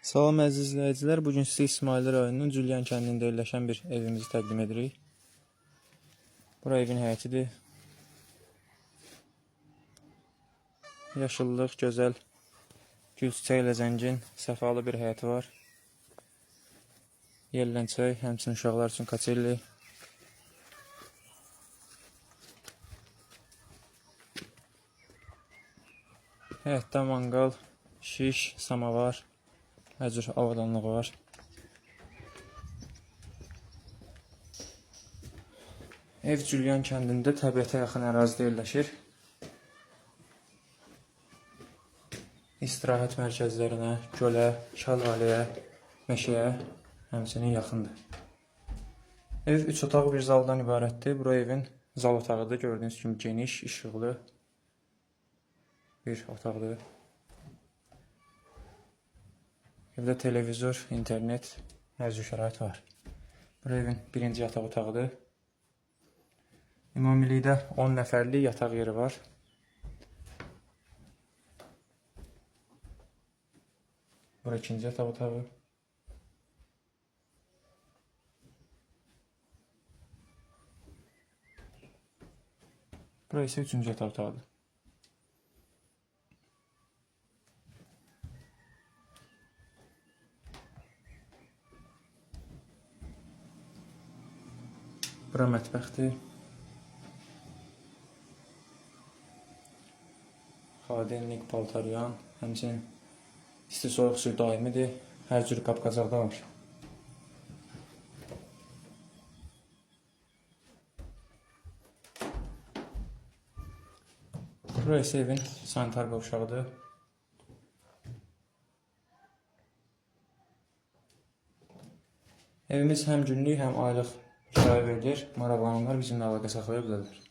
Salam əziz izləyicilər, bu gün sizə İsmayıllı rayonunun Cülyan kəndində yerləşən bir evimizi təqdim edirik. Bura evin həyətidir. Yaşıllıq, gözəl, gül çiçəyi ilə zəngin, səfalı bir həyəti var. Yerlənçək, həmçinin uşaqlar üçün kaçelli. Həyətdə manqal, şiş, samavar, hər cür avadanlığı var. Ev Cülyan kəndində təbiətə yaxın ərazidə yerləşir. İstirahət mərkəzlərinə, gölə, şəlaləyə, meşəyə həmçinin yaxındır. Ev 3 otaq bir zaldan ibarətdir. Bura evin zal otağıdır. Gördüyünüz kimi geniş, işıqlı bir otaqdır. Evdə televizor, internet, hər cür şərait var. Bura evin birinci yataq otağıdır. Ümumilikdə 10 nəfərlik yataq yeri var. Bura ikinci yataq otağı. Bura isə üçüncü yataq otağıdır. Bura mətbəxdir. Xaladelnik, paltaryan, həmçinin isti soyuq suyu daimidir. Hər cür qab-qacaq da var. Bura isə evin sanitar qovşağıdır. Evimiz həm günlük, həm aylıq kirayə verilir. Maraqlananlar bizimlə əlaqə saxlaya bilərlər.